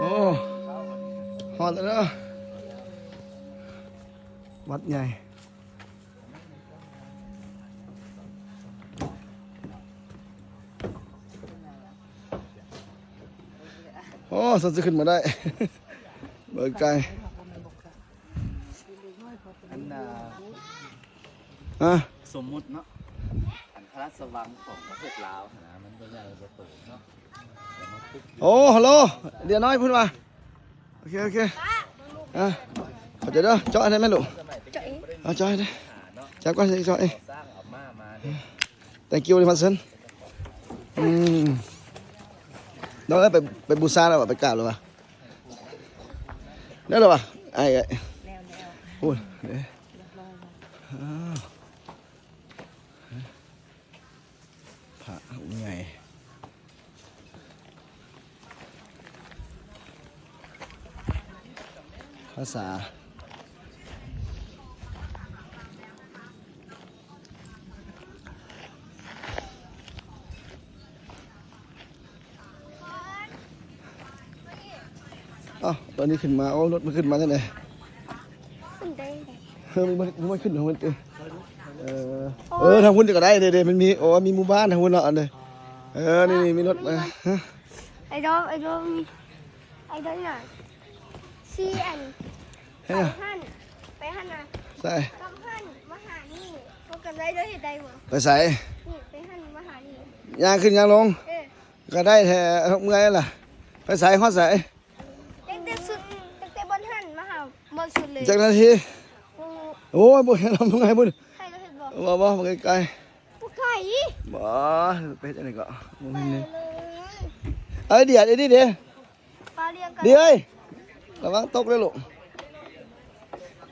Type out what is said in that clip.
ໂອ້ ຮອດແລ້ວເດີ ວັດໃຫຍ່. ໂອ້ ສັນຊິຂຶ້ນມາໄດ້ ເບິ່ງໄກ ອັນນ່າ ຮະ ສົມມຸດເນາະ ອັນພະລາຊະວັງຂອງປະເທດລາວຫັ້ນນະ ມັນບໍ່ໃຫຍ່ບໍ່ໂຕເນາະ ໂອ້ ຮັລໂຫຼ ເດຍນ້ອຍ ເພິ່ນວ່າ ໂອເຄ ໂອເຄ ອ່ະ ຂອບໃຈເດີ ເຈາະໃຫ້ແມ່ລູກ ເຈາະເອງ ເອົາເຈາະໃຫ້ເດີ ຈັບກ່ອນ ເຈາະເອງ Thank you very much son ອືມ ນ້ອງເອີຍ ໄປ ໄປບູຊາແລ້ວຫວາ ໄປກາບແລ້ວຫວາ ໄດ້ແລ້ວຫວາ ອ້າຍ ໂອ້ຍ ອ້າວ ພະອົງໃຫຍ່ ພາສາ ອ້າວ ຕອນນີ້ຂຶ້ນມາ ໂອ້ ລົດມັນຂຶ້ນມາຈັ່ງໃດ? ຂຶ້ນໄດ້ ເອີ ມັນ ມັນ ມັນຂຶ້ນທາງພຸ້ນຕິ ເອີ ໂອ້ຍ ເອີ ທາງພຸ້ນກໍໄດ້ເດ້ ເດ້ ມັນມີ ໂອ້ ມີໝູ່ບ້ານທາງພຸ້ນເນາະ ອັນນີ້ ເອີ ນີ້ ນີ້ ມີລົດ ເອີ ຮະ ໄອ້ດອມ ໄອ້ດອມ ໄອ້ດອມນະ ຊີ້ອັນ ເຮັດຫຍັງ? ໄປຫັ້ນ ໄປຫັ້ນນະ ໃສ? ກັບຫັ້ນມາຫານີ້ ເຮົາກັນໄດ້ເດີ ເຮັດໄດ້ບໍ່? ໄປໃສ? ນີ້ ໄປຫັ້ນມາຫານີ້ ຍ່າງຂຶ້ນຍ່າງລົງ ເອີ ກໍໄດ້ແທ້ ເມື່ອຍລະ ໄປໃສ ຮອດໃສ? ຕັ້ງແຕ່ສຸດ ຕັ້ງແຕ່ບ່ອນຫັ້ນມາຫາບ່ອນສຸດເລີຍ ຈັກນາທີ? ໂອ້ຍ ບໍ່ເຫັນ ເອົາໄປໄກພຸ້ນ ໃຜກໍເຫັນບໍ່? ບໍ່ ບໍ່ ບໍ່ໄກໆ ບໍ່ໄກ ບໍ່ ໄປເຮັດອັນນີ້ກໍບໍ່ເຫັນເລີຍ ໄປເລີຍ ເອີ ດຽວ ດຽວນີ້ເດ້ ປາລ້ຽງກັນ ດຽວເອີຍ ລະວັງຕົກເດີລູກ